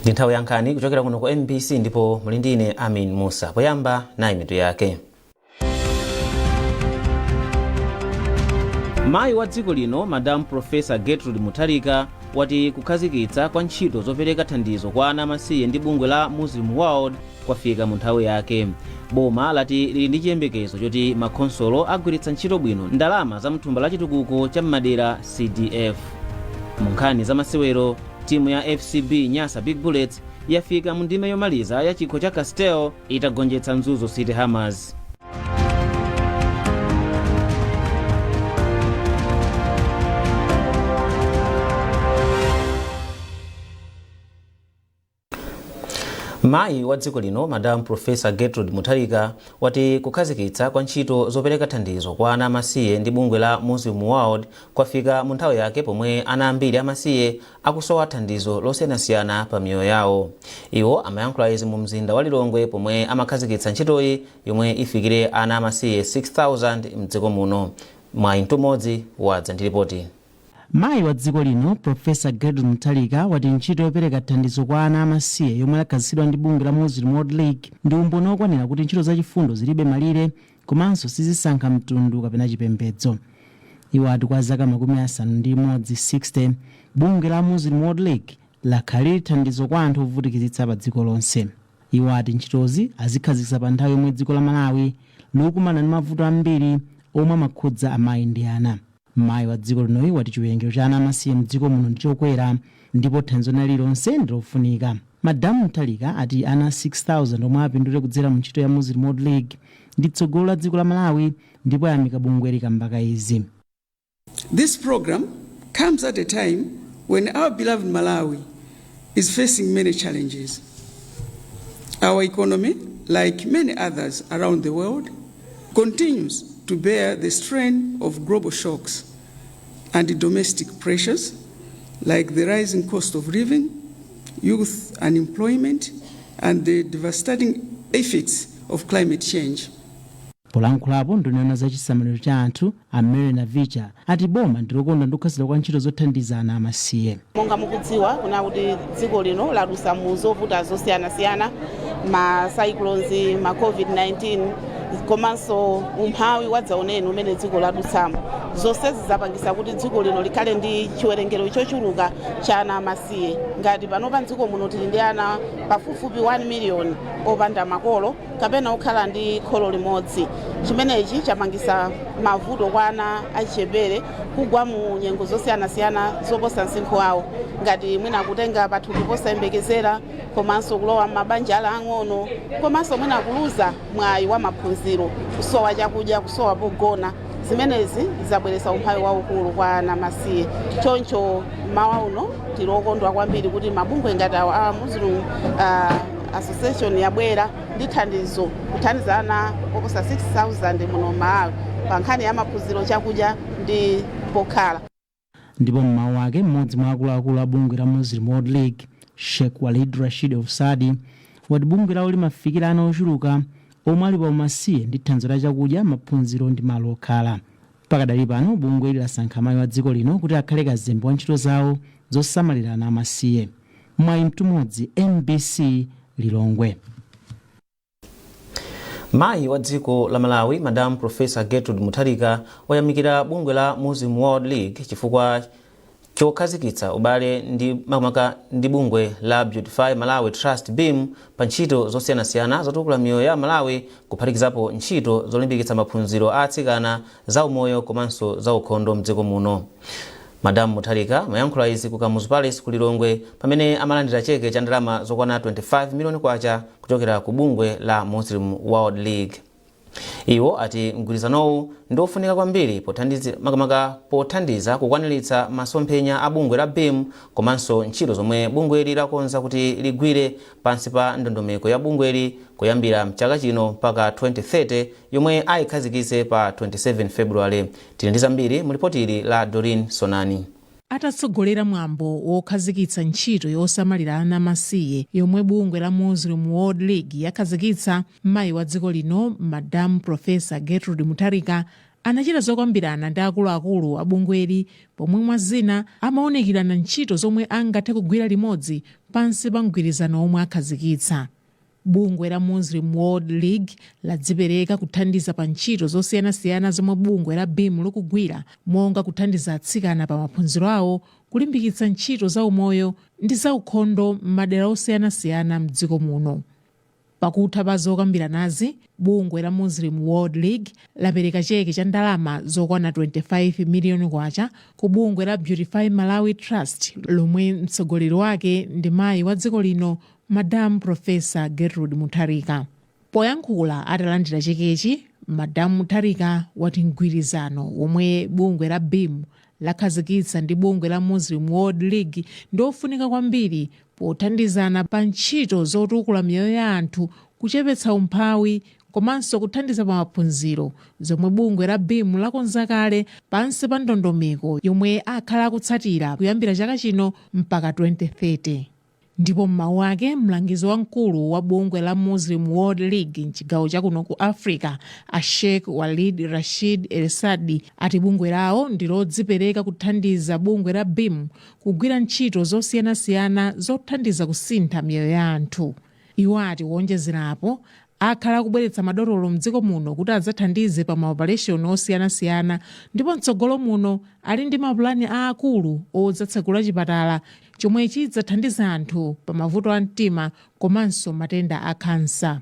Ndi nthawi ya nkhani kuchokera kuno ku MBC ndipo muli ndi ine Amin Musa. Poyamba nayi mitu yake. Mayi wa dziko lino Madam Professor Gertrude Mutharika wati kukhazikitsa kwa ntchito zopereka thandizo kwa ana amasiye ndi bungwe la Muslim World kwafika mu nthawi yake. Boma lati lili ndi chiyembekezo choti makhonsolo agwiritsa ntchito bwino ndalama za mthumba la chitukuko cha m'madera CDF. Mu nkhani za masewero, timu ya FCB Nyasa Big Bullets yafika mu ndime yomaliza ya chikho cha Castel itagonjetsa Mzuzu City Hammers. Mayi wa dziko lino Madam Professor Gertrude Mutharika wati kukhazikitsa kwa ntchito zopereka thandizo kwa ana amasiye ndi bungwe la Muslim World kwafika mu nthawi yake pomwe ana ambiri amasiye akusowa thandizo losiyanasiyana pa miyoyo yawo. Iwo amayankhula izi mu mzinda wa Lilongwe pomwe amakhazikitsa ntchitoyi yomwe ifikire ana amasiye 6,000 mdziko muno. Mwayi Mtumodzi wadza ndi ripoti. Mayi wa dziko lino Professor Gertrude Mutharika wati ntchito yopereka thandizo kwa ana amasiye yomwe yakhazikitsidwa ndi bungwe la Muslim World League ndi umboni wokwanira kuti ntchito zachifundo zilibe malire komanso sizisankha mtundu kapena chipembedzo. Iwo ati kwa zaka 60 60 bungwe la Muslim World League lakhala lili thandizo kwa anthu ovutikitsitsa pa dziko lonse. Iwo ati ntchitozi azikhazikitsa pa nthawi yomwe dziko la Malawi likukumana ndi mavuto ambiri omwe amakhudza amayi ndi ana. Mayi wa dziko linoyi wati chiwerengero cha ana amasiye mdziko muno ndi chokwera ndipo thandizo lina lililonse ndi lofunika. Madam Mutharika ati ana 6,000 omwe apindule kudzera mu ntchito ya Muslim World League ndi tsogolo la dziko la Malawi ndipo ayamika bungweli kamba ka izi. This program comes at a time when our beloved Malawi is facing many challenges. Our economy, like many others around the world, continues to bear the strain of global shocks and domestic pressures like the rising cost of living, youth unemployment, and the devastating effects of climate change. Polankhulapo, nduna yoona za chisamaliro cha anthu a Mary Navicha ati boma ndilokondwa ndi kukhazikitsidwa kwa ntchito zothandiza ana amasiye. Monga mukudziwa kuna kuti dziko lino ladusa mu zovuta zosiyanasiyana, ma cyclones, ma COVID-19 komanso umphawi wadzaoneni umene dziko ladutsamo. Zonsezi zapangisa kuti dziko lino likhale ndi chiwerengero chochuluka cha ana amasiye. Ngati panopa mdziko muno tili ndi ana pafupifupi 1 miliyoni opanda makolo kapena okhala ndi kholo limodzi. Chimenechi chapangisa mavuto kwa ana achichepere kugwa mu nyengo zosiyanasiyana zoposa msinkhu wawo, ngati mwina kutenga pathupi posayembekezera, komanso kulowa m'mabanja ala ang'ono, komanso mwina kuluza mwayi wa maphunziro, kusowa chakudya, kusowa pogona. Zimenezi zabweretsa umphawi waukulu kwa ana amasiye. Choncho mmawa uno tili okondwa kwambiri kuti mabungwe ngati awa a Muslim Association yabwera ndi thandizo kuthandiza ana oposa 6,000 muno Malawi pa nkhani ya maphunziro, chakudya ndi pokhala. Ndipo mmawu ake, mmodzi mwa akuluakulu a bungwe la Muslim World League, Sheikh Walid Rashid of Saadi, wati bungwe lawo limafikira ana ochuluka omwe ali pa umasiye ndi thandizo la chakudya, maphunziro ndi malo okhala. Pakadali pano bungwe lasankha mayi wa dziko lino kuti akhale kazembe wa ntchito zawo zosamalira ana amasiye. Mwayi Mtumodzi, MBC, Lilongwe. Mayi wa dziko la Malawi Madam Professor Gertrude Mutharika wayamikira bungwe la Muslim World League chifukwa chokhazikitsa ubale ndi makamaka ndi bungwe la Beautify Malawi Trust BEAM pa ntchito zosiyanasiyana zotukula miyoyo ya Malawi, kuphatikizapo ntchito zolimbikitsa maphunziro a atsikana, za umoyo komanso za ukhondo mdziko muno. Madam Mutharika amayankhula izi ku Kamuzu Palace ku Lilongwe pamene amalandira cheke cha ndalama zokwana 25 miliyoni kwacha kuchokera ku bungwe la Muslim World League. Iwo ati mgwirizanowu ndi ofunika kwambiri makamaka pothandiza kukwaniritsa masomphenya a bungwe la BEAM komanso ntchito zomwe bungweli lakonza kuti ligwire pansi pa ndondomeko ya bungweli kuyambira mchaka chino mpaka 2030 yomwe ayikhazikitse pa 27 February. Tili ndi zambiri mu lipoti ili la Doreen Sonani. Atatsogolera mwambo wokhazikitsa ntchito yosamalira ana amasiye yomwe bungwe la Muslim World League yakhazikitsa, mayi wa dziko lino Madam Professor Gertrude Mutharika Anachita zokambirana ndi akuluakulu a bungweli, pomwe mwa zina amaonekerana ntchito zomwe angathe kugwira limodzi pansi pa mgwirizano omwe akhazikitsa. Bungwe la Muslim World League ladzipereka kuthandiza pa ntchito zosiyanasiyana zomwe bungwe la BEAM likugwira, monga kuthandiza atsikana pa maphunziro awo, kulimbikitsa ntchito za umoyo ndi zaukhondo m'madera osiyanasiyana mdziko muno. Pakutha pa zokambiranazi, bungwe la Muslim World League lapereka cheke cha ndalama zokwana 25 miliyoni kwacha ku bungwe la Beautify Malawi Trust, lomwe mtsogoleri wake ndi mayi wa dziko lino, Madam Professor Gertrude Mutharika. Poyankhula atalandira chekechi, Madam Mutharika wati mgwirizano womwe bungwe la BEAM lakhazikitsa ndi bungwe la Muslim World League ndi ofunika kwambiri pothandizana pa ntchito zotukula miyoyo ya anthu, kuchepetsa umphawi komanso kuthandiza pa maphunziro, zomwe bungwe la BEAM lakonza kale pansi pa ndondomeko yomwe akhala akutsatira kuyambira chaka chino mpaka 2030. Ndipo m'mawu ake, mlangizi wamkulu wa bungwe la Muslim World League mchigawo chakuno ku Africa, a Sheikh Walid Rashid Elsadi, ati bungwe lawo ndi lodzipereka kuthandiza bungwe la BEAM kugwira ntchito zosiyanasiyana zothandiza kusintha miyoyo ya anthu. Iwo ati kuonjezerapo, akhala akubweretsa madotolo mdziko muno kuti adzathandize pa maoperation osiyanasiyana, ndipo mtsogolo muno ali ndi mapulani aakulu odzatsekula chipatala chomwe chidzathandiza anthu pa mavuto a mtima komanso matenda a khansa.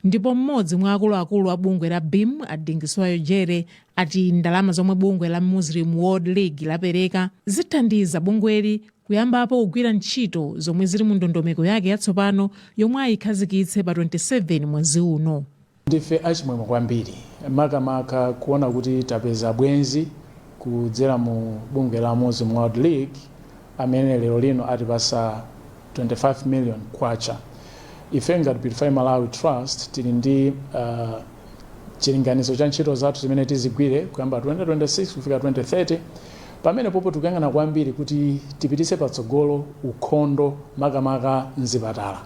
Ndipo mmodzi mwa akuluakulu a bungwe la BEAM, a Dingiswayo Jere, ati ndalama zomwe bungwe la Muslim World League lapereka zithandiza bungweli kuyambapo kugwira ntchito zomwe zili mu ndondomeko yake yatsopano yomwe ayikhazikitse pa 27 mwezi uno. Ndife achimwemwe kwambiri, makamaka kuona kuti tapeza bwenzi kudzera mu bungwe la Muslim World League, amene lero lino atipasa 25 million kwacha. Ife ngati Beautify Malawi Trust tili ndi chilinganizo cha ntchito zathu zimene tizigwire kuyamba 2026 kufika 2030. Pamene popo tikuyang'ana kwambiri kuti tipitise patsogolo ukhondo, makamaka mzipatala.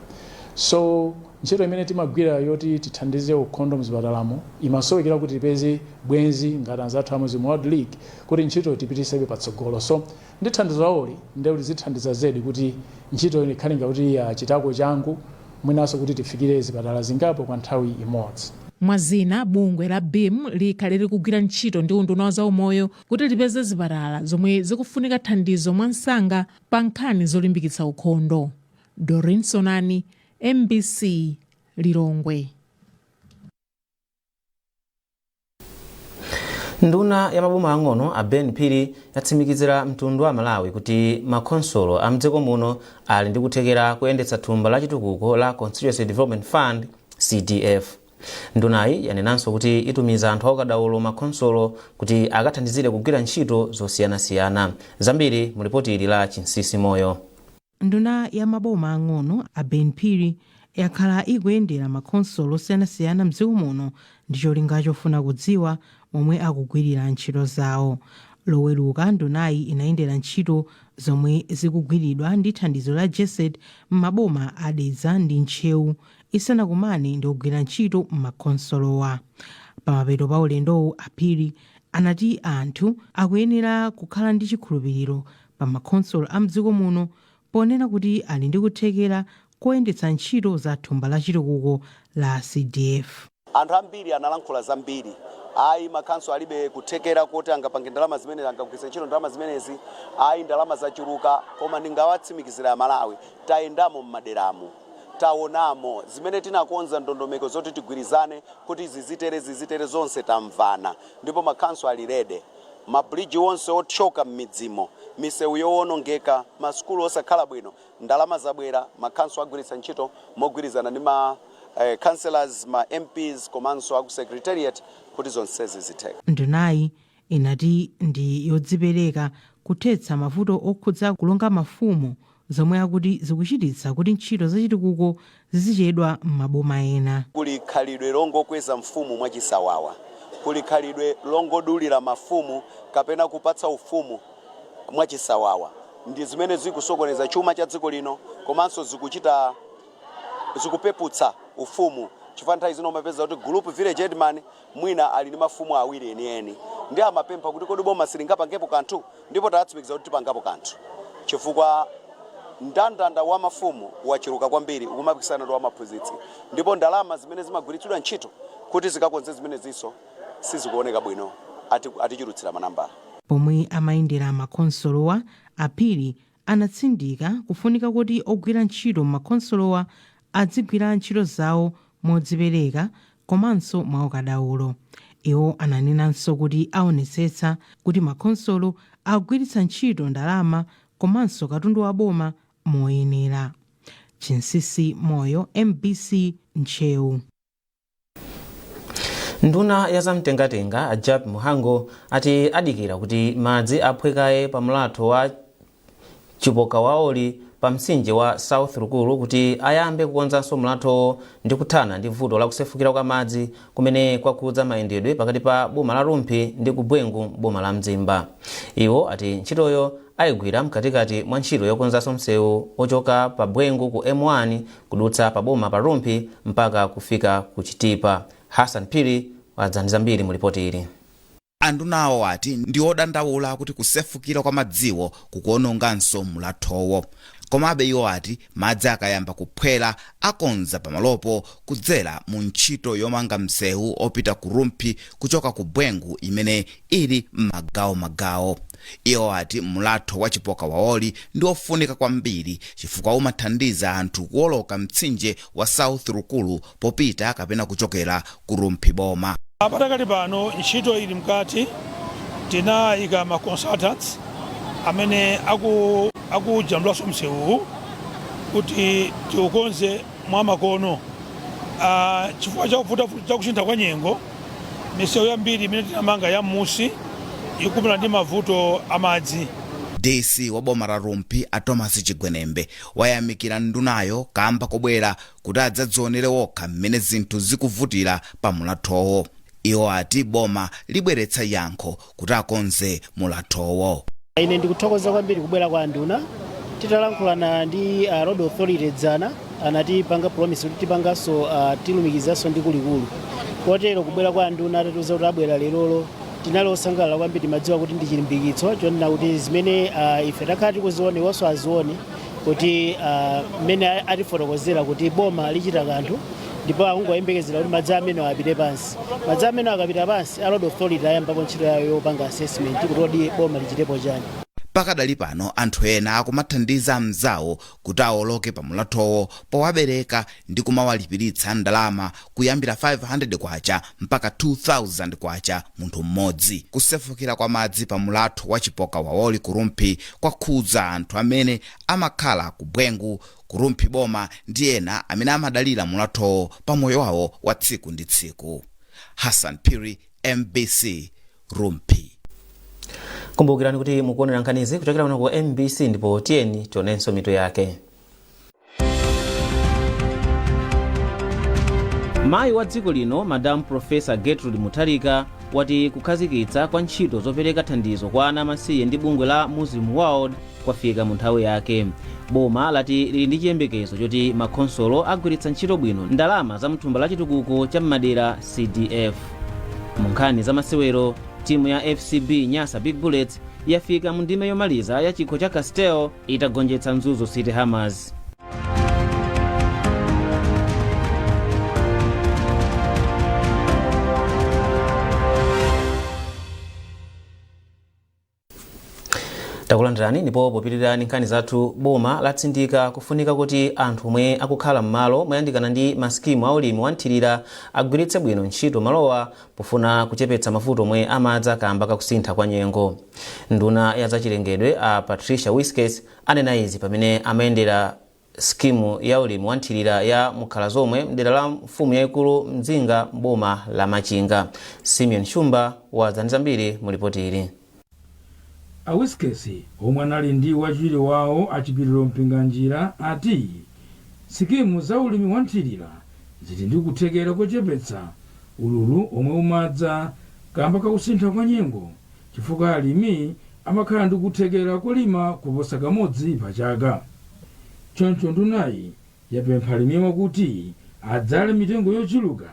So ntchito imene timagwira yoti tithandize ukhondo mzipatalamo imasowekera kuti tipeze bwenzi ngati anzathu a Muslim World League kuti ntchito tipitisebe patsogolo. So ndi thandizo lawoli, ndekuti zithandiza zedi kuti ntchito ikhale ngakuti yachitako changu, mwinanso kuti tifikire zipatala zingapo kwa nthawi imodzi. Mwazina, bungwe la BEAM likhale likugwira ntchito ndi unduna wa zaumoyo kuti lipeze zipatala zomwe zikufunika thandizo mwansanga pa nkhani zolimbikitsa ukhondo. Dorin Sonani, MBC, Lilongwe. Nduna ya maboma ang'ono, a Ben Phiri, yatsimikizira mtundu wa Malawi kuti makhonsolo a mdziko muno ali ndi kuthekera kuyendetsa thumba la chitukuko la Constituency Development Fund, CDF. Ndunayi yanenanso kuti itumiza anthu aukadaulo makhonsolo kuti akathandizire kugwira ntchito zosiyanasiyana. Zambiri mu ripoti ili la Chinsisi Moyo. Nduna ya maboma ang'ono, a Ben Phiri, yakhala ikuyendera makhonsolo osiyanasiyana mdziko muno ndi cholinga chofuna kudziwa momwe akugwirira ntchito zawo. Loweruka, ndunayi inayendera ntchito zomwe zikugwiridwa ndi thandizo la GESD m'maboma a Dedza ndi Ntcheu isanakumane ndi ogwira ntchito m'makhonsolowa. Pamapeto pa ulendowu, a Phiri anati anthu akuyenera kukhala ndi chikhulupiriro pa makhonsolo a mdziko muno, ponena kuti ali ndi kuthekera koyendetsa ntchito za thumba la chitukuko la CDF. Anthu ambiri analankhula zambiri: ayi, makhanso alibe kuthekera kuti angapange ndalama zimenezi, angagwiritse ntchito ndalama zimenezi, ayi, ndalama zachuluka. Koma ndingawatsimikizira Amalawi, tayendamo m'maderamo, taonamo zimene tinakonza, ndondomeko zoti tigwirizane kuti zizitere, zizitere, zonse tamvana, ndipo makhanso ali ready. Mabridge onse othyoka m'midzimo, misewu yowonongeka, masukulu osakhala bwino, ndalama zabwera, makhanso agwiritsa ntchito mogwirizana ndi ma councillors, ma MPs komanso aku secretariat kuti zonsezi zitheke. Ndunayi inati ndi yodzipereka kuthetsa mavuto okhudza kulonga mafumu, zomwe akuti zikuchititsa kuti ntchito zachitukuko zizichedwa m'maboma ena. Kuli khalidwe longokweza mfumu mwachisawawa, kuli khalidwe longodulira mafumu kapena kupatsa ufumu mwachisawawa. Ndi zimene zikusokoneza chuma cha dziko lino komanso zikuchita zikupeputsa ufumu. Chifukwa nthawi zino umapeza kuti group village headman mwina ali ndi mafumu awiri enieni, ndi amapempha kuti kodi boma silingapangepo kanthu? Ndipo tatsimikiza kuti tipangapo kanthu, chifukwa mndandanda wa mafumu wachuluka kwambiri, ukumapikisana ndi wa maphunzitsi, ndipo ndalama zimene zimagwiritsidwa ntchito kuti zikakonze zimenezinso sizikuoneka bwino, atichulutsira manambala. Pomwe amayendera makhonsolowa, a Phiri anatsindika kufunika kuti ogwira ntchito m'makhonsolowa adzigwira ntchito zawo modzipereka komanso mwaukadaulo. Iwo ananenanso kuti aonetsetsa kuti makhonsolo akugwiritsa ntchito ndalama komanso katundu wa boma moyenera. Chinsisi Moyo, MBC, Ntcheu. Nduna ya zamtengatenga a Jappie Mhango ati adikira kuti madzi aphwekaye pa mulatho wa Chipoka Waoli pa mtsinje wa South Rukuru kuti ayambe kukonzanso mulathowo ndi kuthana ndi vuto la kusefukira kwa madzi kumene kwakhudza mayendedwe pakati pa boma la Rumphi ndi ku Bwengu, boma la Mzimba. Iwo ati ntchitoyo ayigwira mkatikati mwa ntchito yokonzanso msewu ochoka pa Bwengu ku M1 kudutsa pa boma pa Rumphi mpaka kufika ku Chitipa. Hassan Phiri wadza ndi zambiri mu ripoti ili. Andunawo ati ndi odandaula kuti kusefukira kwa madziwo kukuononganso mulathowo. Komabe iwo ati madzi akayamba kuphwera akonza pamalopo kudzera mu ntchito yomanga msewu opita ku Rumphi kuchoka ku Bwengu imene ili m'magawo-magawo. Iwo ati mulatho wa Chipoka Waoli ndi ofunika kwambiri chifukwa umathandiza anthu kuwoloka mtsinje wa South Rukuru popita kapena kuchokera ku Rumphi boma. Patakali pano ntchito ili mkati. Tinayika ma consultants amene akujambulaso msewuwu kuti tiukonze mwa makono. Chifukwa chakuvuta chakusintha kwa nyengo, misewu yambiri imene tinamanga ya m'musi ikumana ndi mavuto amadzi. DC wa boma la Rumphi a Thomas Chigwenembe wayamikira ndunayo kamba kobwera kuti adzadzionere wokha mmene zinthu zikuvutira pa mulathowo. Iwo ati boma libweretsa yankho kuti akonze mulathowo. Ine ndikuthokoza kwambiri kubwera kwa nduna. Titalankhulana ndi Road Authority dzana, anatipanga promise kuti tipanganso, tilumikizanso ndi kulikulu. Kotero kubwera kwa nduna, atatiuza kuti abwera lerolo, tinali osangalala kwambiri. Timadziwa kuti ndi chilimbikitso chonena kuti zimene ife takhala tikuziona, iwonso azione kuti mmene atifotokozera kuti boma lichita kanthu, ndipo akungoyembekezera kuti madzi amene apite pansi. Madzi amene akapita pansi, a Road Authority ayambapo ntchito yayo yopanga assessment kuti kodi boma lichitepo chani. Pakadali pano anthu ena akumathandiza anzawo kuti awoloke pa mulathowo powabereka ndi kumawalipiritsa ndalama kuyambira 500 kwacha mpaka 2000 kwacha munthu mmodzi. Kusefukira kwa madzi pa mulatho wa Chipoka Waoli ku Rumphi kwakhudza anthu amene amakhala ku Bwengu, ku Rumphi boma ndi ena amene amadalira mulathowo pa moyo wawo wa tsiku ndi tsiku. Hassan Phiri, MBC, Rumphi. Kumbukirani kuti mukuonera nkhanizi kuchokera kuno ku MBC, ndipo tiyeni tionenso mitu yake. Mayi wa dziko lino Madam Professor Gertrude Mutharika wati kukhazikitsa kwa ntchito zopereka thandizo kwa ana amasiye ndi bungwe la Muslim World kwafika mu nthawi yake. Boma lati lili ndi chiyembekezo choti makhonsolo agwiritsa ntchito bwino ndalama za mthumba la chitukuko cha m'madera, CDF. Mu nkhani za masewero, timu ya FCB Nyasa Big Bullets yafika mu ndime yomaliza ya chikho cha Castel itagonjetsa Mzuzu City Hammers. Takulandirani, ndipo popitirira nkhani zathu, boma latsindika kufunika kuti anthu omwe akukhala m'malo moyandikana ndi masikimu aulimi wanthirira agwiritse bwino ntchito malowa pofuna kuchepetsa mavuto omwe amadza kamba kakusintha kwa nyengo. Nduna ya zachilengedwe a Patricia Wiskes anena izi pamene amayendera skimu ya ulimi wanthirira ya Mukhala Zomwe mdera la mfumu yayikulu Mzinga, boma la Machinga. Simeon Shumba wadza ndi zambiri mu ripoti ili. A Wiskes, omwe anali ndi wachiwiri wawo Achipiriro Mpinganjira, ati sikimu za ulimi wanthirira zili ndi kuthekera kochepetsa ululu omwe umadza kamba kakusintha kwa nyengo, chifukwa alimi amakhala ndi kuthekera kolima kuposa kamodzi pa chaka. Choncho ndunayi yapempha alimiwa kuti Adzale mitengo yochuluka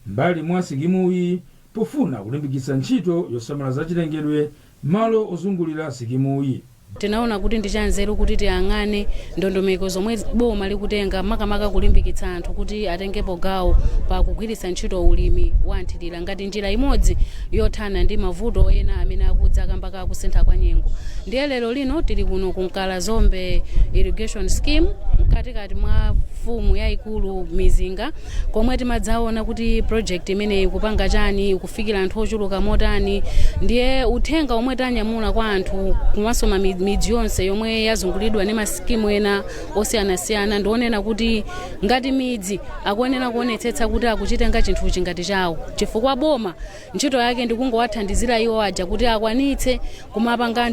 mbali mwa sikimuyi pofuna kulimbikitsa ntchito yosamala zachilengedwe malo ozungulira sikimuyi. Tinaona kuti ndi chanzeru kuti tiyang'ane ndondomeko zomwe boma likutenga, makamaka kulimbikitsa anthu kuti atengepo gawo pa kugwiritsa ntchito ulimi wa nthirira ngati njira imodzi yothana ndi mavuto ena amene akudza kamba ka kusintha kwa nyengo. Ndiye lero lino tili kuno ku Mkalazombe Irrigation Scheme, mkatikati mwa mfumu yayikulu Mizinga, komwe timadzaona kuti project imeneyi ikupanga chani, ikufikira anthu ochuluka motani. Ndiye uthenga omwe tanyamula kwa anthu komanso midzi yonse yomwe yazungulidwa ndi masikimu ena osiyanasiyana ndionena kuti ngati midzi akuyenera kuonetsetsa kuti akuchitenga chinthuchi ngati chawo, chifukwa boma ntchito yake ndikungowathandizira iwo aja kuti akwanitse kumapanga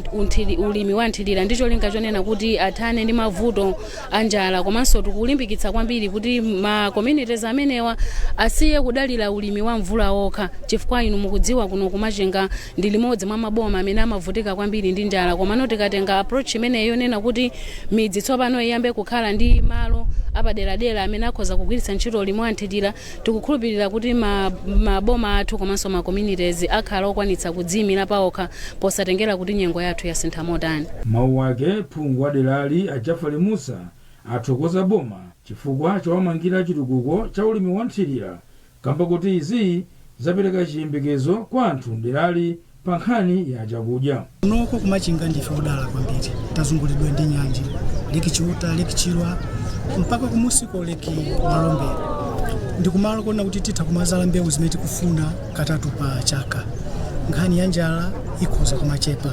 ulimi wa nthirira ndi cholinga chonena kuti athane ndi mavuto a njala. Komanso tikulimbikitsa kwambiri kuti ma communities amenewa asiye kudalira ulimi wa mvula wokha, chifukwa inu mukudziwa kuno kumachinga ndi limodzi mwa maboma amene amavutika kwambiri ndi njala. Komano tikatenga approach imeneyo yonena kuti midzi tsopano iyambe kukhala ndi malo apaderadera amene akhoza kugwiritsa ntchito ulimi wa nthirira, tikukhulupirira kuti maboma athu komanso ma communities akhala okwanitsa kudziyimira paokha posatengera kuti nyengo yathu yasintha motani. Mawu ake, phungu wa derali a Jafari Musa athokoza boma chifukwa chowamangira chitukuko cha ulimi wa nthirira, kamba kuti izi zapereka chiyembekezo kwa anthu mderali pa nkhani ya chakudya. Kunoko kumachinga ndife odala kwambiri. Tazungulidwa ndi nyanja, Lake Chiuta, Lake Chilwa, mpaka kumusiko Lake Malombe. Ndikumalo kuona kuti titha kumazala mbewu zimene tikufuna katatu pa chaka. Nkhani ya njala ikhoza kumachepa.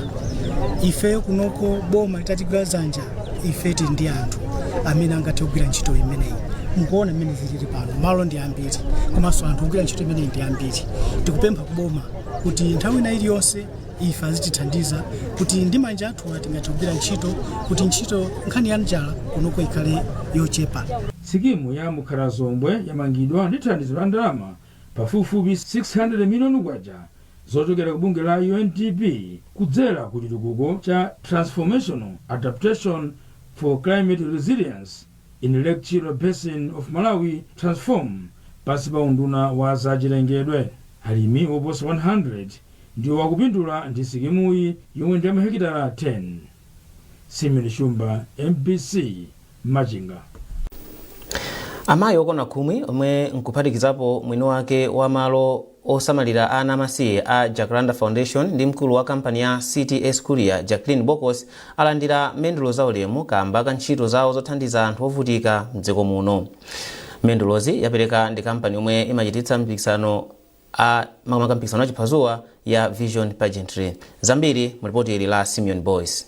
Ife kunoko boma litatigwira dzanja, ife tili ndi anthu amene angathe kugwira ntchito imeneyi. Mukuona mmene zilili pano, malo ndi ambiri komanso anthu ogwira ntchito imeneyi ndi ambiri. Tikupempha kuboma kuti nthawi ina iliyonse ife azitithandiza kuti ndi manja athu tingathe kugwira ntchito, kuti ntchito nkhani ya njala kunoko ikhale yochepa. Sikimu ya Mkhalazombe yamangidwa ndi thandizo la ndalama pafupifupi 600 miliyoni kwacha zochokera ku bungwe la UNDP kudzera ku chitukuko cha Transformational Adaptation for Climate Resilience in Lake Chilwa Basin of Malawi, Transform, pansi pa unduna wa zachilengedwe. Alimi oposa 100 ndiwo akupindula ndi sikimuyi yomwe ndi mahekitala 10. Simeon Shumba, MBC, Machinga. Amayi okwana 10, omwe nkuphatikizapo mwini wake wa malo osamalira ana amasiye a Jacaranda Foundation ndi mkulu wa kampani ya CTS Courier Jacqueline Bokos, alandira mendulo zaulemu kamba ka ntchito zawo zothandiza anthu ovutika mdziko muno. Mendulozi yapereka ndi kampani yomwe imachititsa mpikisano a makamaka mpikisano wachiphazuwa ya Vision Pageantry. Zambiri mu ripoti ili la Simeon Boyce.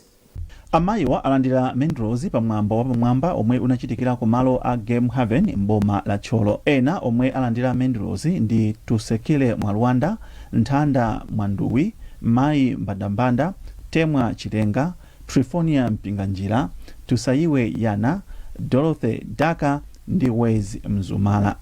Amayiwa alandira mendulozi pamwambo wapamwamba omwe unachitikira ku malo a Game Haven m'boma la Thyolo. Ena omwe alandira mendulozi ndi Tusekile Mwalwanda, Nthanda Mwanduwi, Mayi Mbandambanda, Temwa Chilenga, Trifonia Mpinganjira, Tusayiwe Yana, Dorothy Daka ndi Wez Mzumala.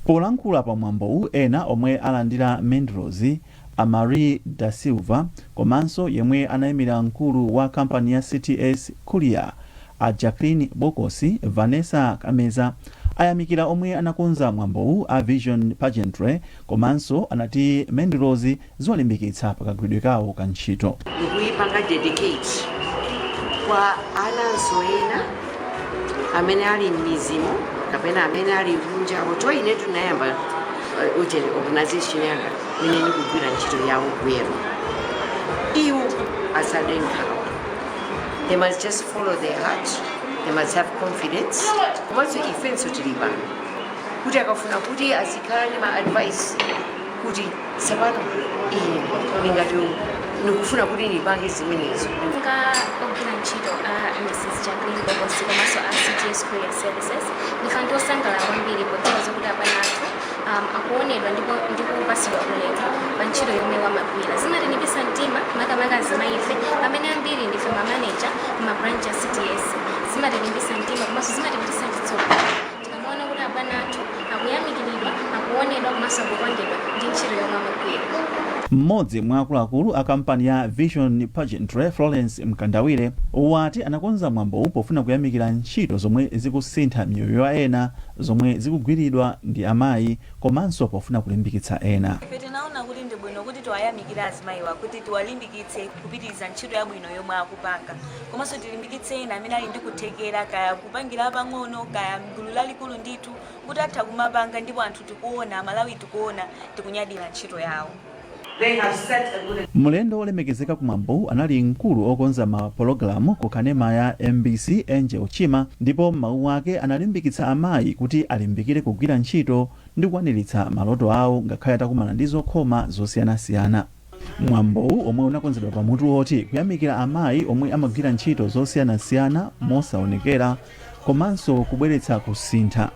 Polankhula pamwambowu, ena omwe alandira mendulozi a Marie Da Silva komanso yemwe anayimira mkulu wa kampani ya CTS Courier a Jacqueline Bokosi, Vanessa Kameza, ayamikira omwe anakonza mwambowu a Vision Pageantry komanso anati mendulozi ziwalimbikitsa pakagwiridwe kawo ka ntchito. Ndikuyipanga dedicate kwa ananso ena amene ali m'midzimo kapena amene ali kunja. Kuti ine tinayamba ujeni organization yanga imene ndikugwira ntchito yawo bwero, iwo asade nkhawa. They must just follow their heart, they must have confidence. Komanso ifenso tili pano kuti akafuna kuti azikhala ndi ma advice kuti tsapano ine ndingati ndikufuna kuti ndipange zimenezo. Nga ogwira ntchito a Mrs Jacqueline Bokosi komanso a CTS Courier Services, ndife anthu osangalala kwambiri podziwa zokuti abwana athu akuonedwa ndipo ndikupasidwa ulemu pa ntchito yomwe wamagwira. Zimatilimbitsa mtima, makamaka azimayife amene ambiri ndife mamaneja ma branch a CTS. Zimatilimbitsa mtima komanso zimatipititsa chitsogolo tikamaona kuti abwana athu akuyamikiridwa, akuonedwa komanso akukondedwa ndi ntchito yomwe amagwira. Mmodzi mwa akuluakulu a kampani ya Vision Pageantry, Florence Mkandawire, wati anakonza mwambowu pofuna kuyamikira ntchito zomwe zikusintha miyoyo ya ena zomwe zikugwiridwa ndi amayi, komanso pofuna kulimbikitsa ena. Ife tinaona kuti ndi bwino kuti tiwayamikire azimayiwa, kuti tiwalimbikitse kupitiriza ntchito yabwino yomwe akupanga, komanso tilimbikitse ena amene ali ndi kuthekera, kaya kupangira pang'ono, kaya gulu lalikulu ndithu, kuti atha kumapanga. Ndipo anthu tikuona, Amalawi tikuona, tikunyadira ntchito yawo. Mlendo wolemekezeka kumwambowu anali mkulu okonza mapologalamu ku kanema ya MBC, Angel Chima, ndipo m'mawu ake analimbikitsa amayi kuti alimbikire kugwira ntchito ndi kukwaniritsa maloto awo ngakhale atakumana ndi zokhoma zosiyanasiyana. Mwambowu, omwe unakonzedwa pamutu woti kuyamikira amayi omwe amagwira ntchito zosiyanasiyana mosaonekera komanso kubweretsa kusintha,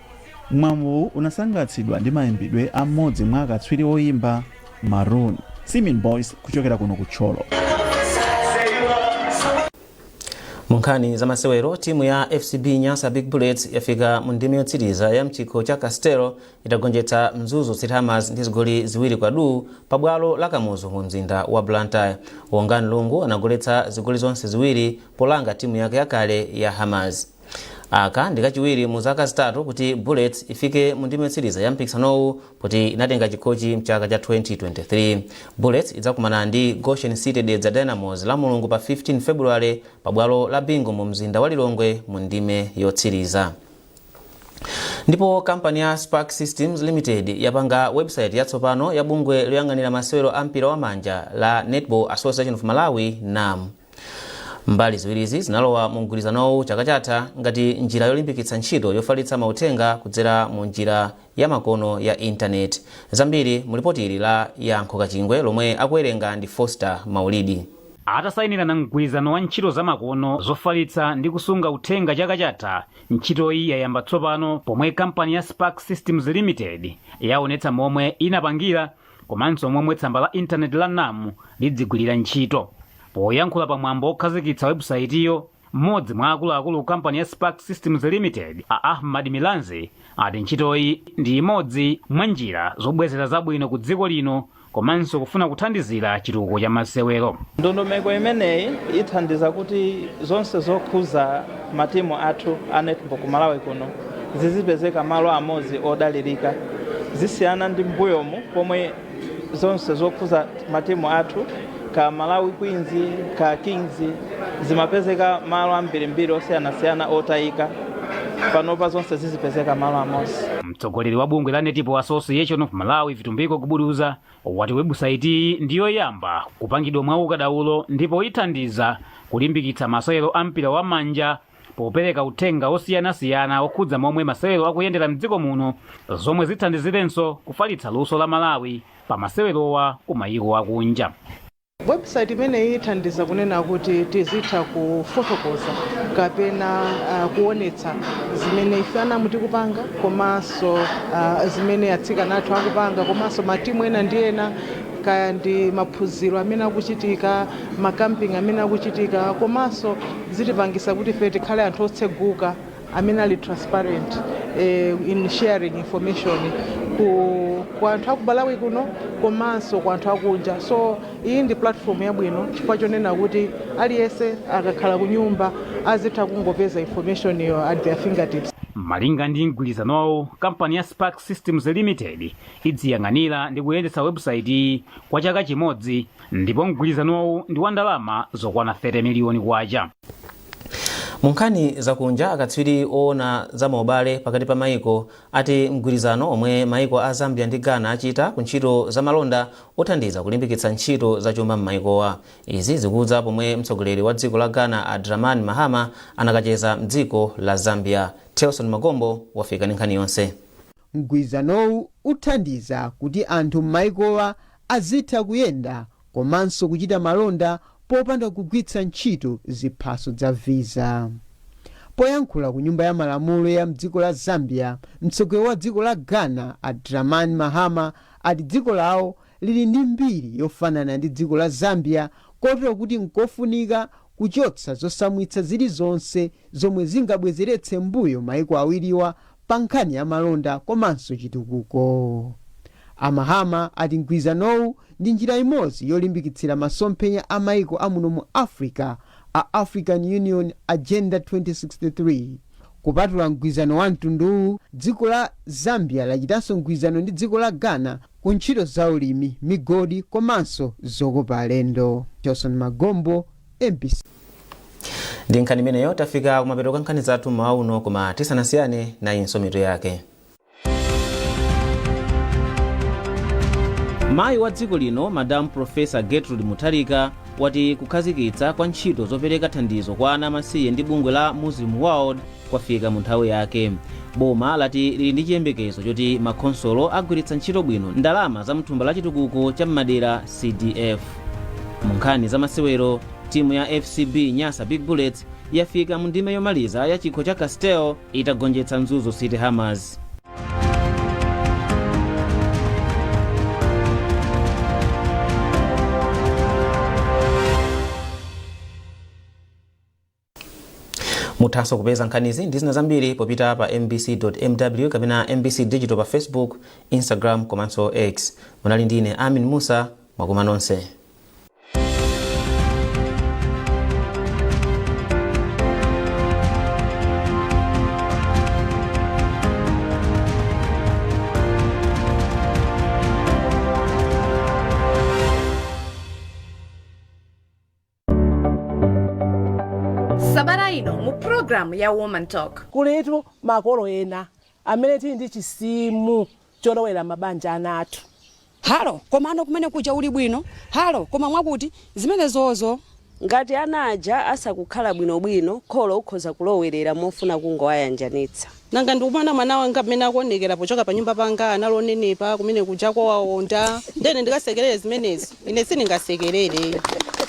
mwambowu unasangalatsidwa ndi mayimbidwe a mmodzi mwa akatswiri oyimba, Maroon. Simin Boys, kuchokera kuno ku Thyolo. Mu nkhani za masewero, timu ya FCB Nyasa Big Bullets yafika mu ndime yotsiriza ya mchikho cha Castel itagonjetsa Mzuzu City Hammers ndi zigoli 2-0 pa bwalo la Kamuzu mu mzinda wa Blantyre. Wongani Lungu anagoletsa zigoli zonse ziwiri polanga timu yake yakale ya Hammers. Aka ndi kachiwiri mu zaka 3 kuti Bullets ifike mu ndime yotsiriza ya mpikisanowu, poti inatenga chikhochi mchaka cha 2023. Bullets idzakumana ndi Goshen City Dedza Dynamos la Mulungu pa 15 February pa bwalo la Bingu mu mzinda wa Lilongwe mu ndime yotsiriza. Ndipo kampani ya Spark Systems Limited yapanga website yatsopano ya bungwe loyang'anira masewero a mpira wa manja la Netball Association of Malawi, NAM. Mbali ziwirizi zinalowa mu mgwirizanowu chaka chatha ngati njira yolimbikitsa ntchito yofalitsa mauthenga kudzera mu njira ya makono ya intaneti. Zambiri mu lipoti ili la Yankho Kachingwe lomwe akuwerenga ndi Foster Maulidi. Atasayinirana mgwirizano wa ntchito zamakono zofalitsa ndi kusunga uthenga chaka chatha, ntchitoyi yayamba tsopano pomwe kampani ya Spark Systems Limited yaonetsa momwe inapangira komanso momwe tsamba la intaneti la NAM lidzigwirira ntchito. Poyankhula pamwambo wokhazikitsa webusaitiyo, mmodzi mwa akuluakulu ku kampani ya Spark Systems Limited, a Ahmad Milanzi, ati ntchitoyi ndi imodzi mwa njira zobwezera zabwino ku dziko lino komanso kufuna kuthandizira chitukuko cha masewero. Ndondomeko imeneyi ithandiza kuti zonse zokhuza matimu athu a netball ku Malawi kuno zizipezeka malo amodzi odalirika. Zisiyana ndi mbuyomu pomwe zonse zokhuza matimu athu, ka Malawi Queens, ka Kings, zimapezeka malo ambirimbiri osiyanasiyana otayika. Panopa zonse zizipezeka malo amodzi. Mtsogoleri wa bungwe la Netball Association of Malawi, Vitumbiko Gubuduza, wati webusaitiyi ndiyoyamba kupangidwa mwa ukadaulo ndipo ithandiza kulimbikitsa masewero a mpira wa manja popereka uthenga osiyanasiyana okhudza momwe masewero akuyendera mdziko muno, zomwe zithandizirenso kufalitsa luso la Malawi pa masewerowa ku mayiko akunja. Website imeneyi ithandiza kunena kuti tizitha kufotokoza kapena kuonetsa zimene ife a NAM tikupanga, komanso zimene atsikana athu akupanga, komanso matimu ena ndi ena, kaya ndi maphunziro amene akuchitika, ma camping amene akuchitika. Komanso zitipangisa kuti ife tikhale anthu otseguka amene ali transparent in sharing information ku anthu aku Malawi kuno komanso ku anthu akunja. So iyi ndi platform yabwino chifukwa chonena kuti aliyense akakhala ku nyumba azitha kungopeza information iyo at their fingertips. Malinga ndi mgwirizanowo, kampani ya Spark Systems Limited idziyang'anira ndi kuyendetsa webusaitiyi kwa chaka chimodzi, ndipo mgwirizanowu ndi wa ndalama zokwana 30 miliyoni kwacha. Mu nkhani zakunja, akatswiri oona za maubale pakati pa maiko ati mgwirizano omwe maiko a Zambia ndi Ghana achita ku ntchito za malonda uthandiza kulimbikitsa ntchito zachuma m'maikowa. Izi zikudza pomwe mtsogoleri wa dziko la Ghana, a Dramani Mahama, anakacheza mdziko la Zambia. Telson Magombo wafika ndi nkhani yonse. Mgwirizanowu uthandiza kuti anthu m'maikowa azitha kuyenda komanso kuchita malonda popanda kugwiritsa ntchito ziphaso za visa. Poyankhula ku Nyumba ya Malamulo ya mdziko la Zambia, mtsogoleri wa dziko la Ghana, a Dramani Mahama, ati dziko lawo lili ndi mbiri yofanana ndi dziko la Zambia, kotero kuti nkofunika kuchotsa zosamwitsa zilizonse zomwe zingabwezeretse mbuyo maiko awiriwa pa nkhani ya malonda komanso chitukuko. A Mahama ati mgwirizanowu ndi njira imodzi yolimbikitsira masomphenya a maiko amuno mu Africa a African Union Agenda 2063. Kupatula mgwirizano wa mtunduwu, dziko la Zambia lachitanso mgwirizano ndi dziko la Ghana ku ntchito za ulimi, migodi komanso zokopa alendo. Johnson Magombo, MBC. Ndi nkhani imeneyo tafika kumapeto kwa nkhani zathu mmawa uno, koma tisanasiyane, nayinso mitu yake. Mayi wa dziko lino, Madam Professor Gertrude Mutharika, wati kukhazikitsa kwa ntchito zopereka thandizo kwa ana amasiye ndi bungwe la Muslim World kwafika mu nthawi yake. Boma lati lili ndi chiyembekezo choti makhonsolo agwiritsa ntchito bwino ndalama za mthumba la chitukuko cha m'madera, CDF. Mu nkhani za masewero, timu ya FCB Nyasa Big Bullets yafika mu ndime yomaliza ya chikho cha Castel itagonjetsa Mzuzu City Hammers. Muthanso kupeza nkhanizi ndi zina zambiri popita pa mbc.mw kapena MBC Digital pa Facebook, Instagram komanso X. Munali ndine Amin Musa. Mwakuma nonse. Sabata ino mu programu ya Woman Talk. Kulitu makolo ena amene tili ndi chisimu cholowera mabanja ana athu. Halo, koma ano kumene kuja uli bwino? Halo, koma mwakuti zimenezozo. Ngati ana aja asakukhala bwinobwino, kholo ukhoza kulowerera mofuna kungowayanjanitsa. Nanga ndikumana mwana wanga mmene akuonekera pochoka pa nyumba panga, analonenepa kumene kuja kwawawonda, ndene ndikasekerere zimenezo? Ine sindingasekerere.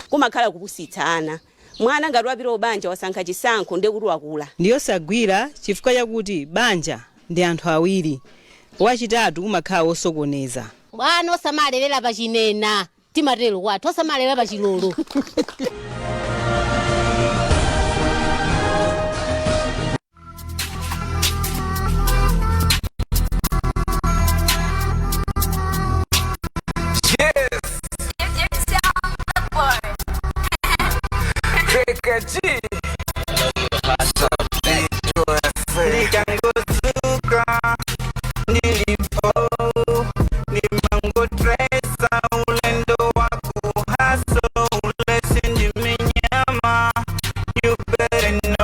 Kumakhala kupusitsa ana. Mwana ngati wapita ubanja, wasankha chisankho, ndekuti wakula. Ndiyosagwira chifukwa chakuti banja ndi anthu awiri, wachitatu umakhala wosokoneza. Bwana osamalewera pachinena, timatero kwathu, osamalewera pachilolo. Yes.